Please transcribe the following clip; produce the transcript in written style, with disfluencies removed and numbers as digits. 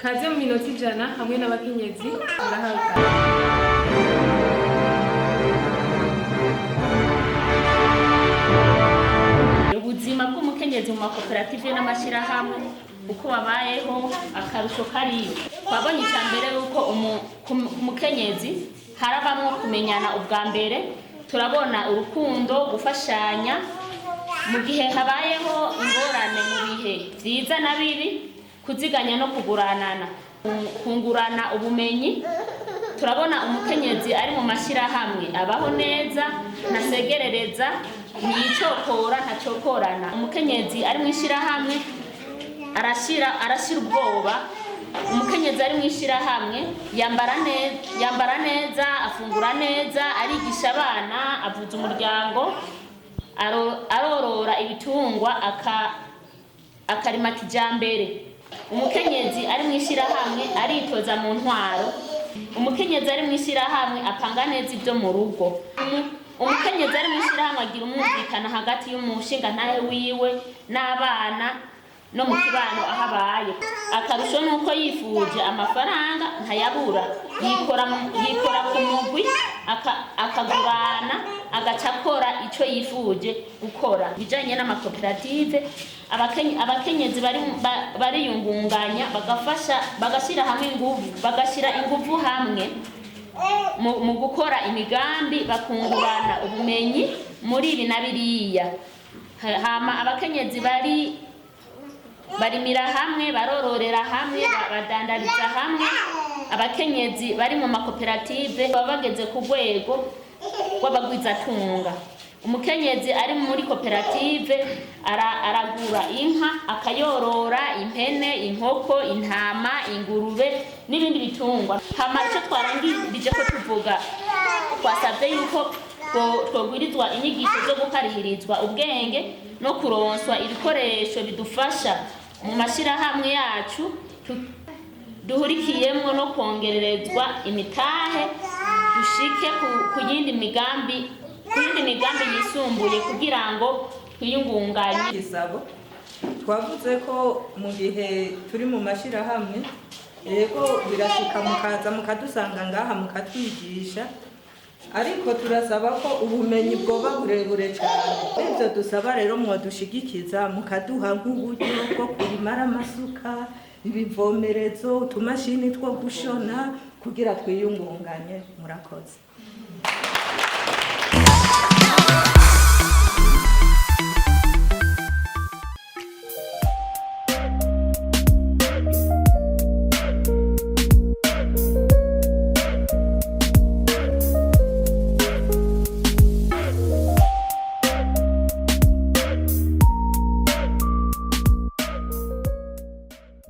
Kaze mu minota 100 hamwe n'abakenyezi murahawe. Ubuzima bw'umukenyezi mu makoperative n'amashyirahamwe uko babayeho, akarusho kariyo. Twabonye icya mbere yuko umukenyezi harabamwo kumenyana. Ubwa mbere turabona urukundo, gufashanya mu gihe habayeho ingorane, mu bihe byiza na bibi, kuziganya no kuguranana, kungurana ubumenyi. Turabona umukenyezi ari mu mashyirahamwe abaho neza, ntasegerereza, ntiyicokora, ntacokorana. Umukenyezi ari mu ishyirahamwe arashyira ubwoba. Umukenyezi ari mu ishyirahamwe yambara neza, yambara neza, afungura neza, arigisha abana, avuza umuryango, arorora ibitungwa, akarima kijambere. Umukenyezi ari mu ishyirahamwe aritoza mu ntwaro. Umukenyezi ari mu ishyirahamwe apanga neza ibyo mu rugo. Umukenyezi ari mu ishyirahamwe agira umwumvikano hagati y'umushingantahe wiwe n'abana no mu kibano aho abaye. Akarusho ni uko yifuje amafaranga ntayabura, yikora ku mugwi, akagurana, agaca akora icyo yifuje gukora. Ibijyanye n'amakoperative, abakenyezi bariyungunganya, bagafasha, bagashyira hamwe inguvu, bagashyira inguvu hamwe mu gukora imigambi, bakungurana ubumenyi muri ibi na biriya. Hama abakenyezi barimira hamwe, barororera hamwe, badandariza hamwe. Abakenyezi bari mu makoperative baba bageze ku rwego rw'abagwizatunga. Umukenyezi ari muri koperative aragura inka, akayorora, impene, inkoko, intama, ingurube n'ibindi bitungwa. Hama icyo twarangirije ko tuvuga, twasabye yuko twogwirizwa inyigisho zo gukarihirizwa ubwenge no kuronswa ibikoresho bidufasha mu mashyirahamwe yacu duhurikiyemwo, no kongererezwa imitahe dushike ku yindi migambi yisumbuye kugira ngo twiyungunganye. Gisabo twavuze ko mu gihe turi mu mashyirahamwe, yego, birashika mukaza mukadusanga ngaha mukatwigisha, ariko turasaba ko ubumenyi bwoba burebure cyane. Ibyo dusaba rero, mwadushigikiza mukaduha nk'uburyo bwo kurimara amasuka, ibivomerezo, utumashini two gushona kugira twiyungunganye. Murakoze.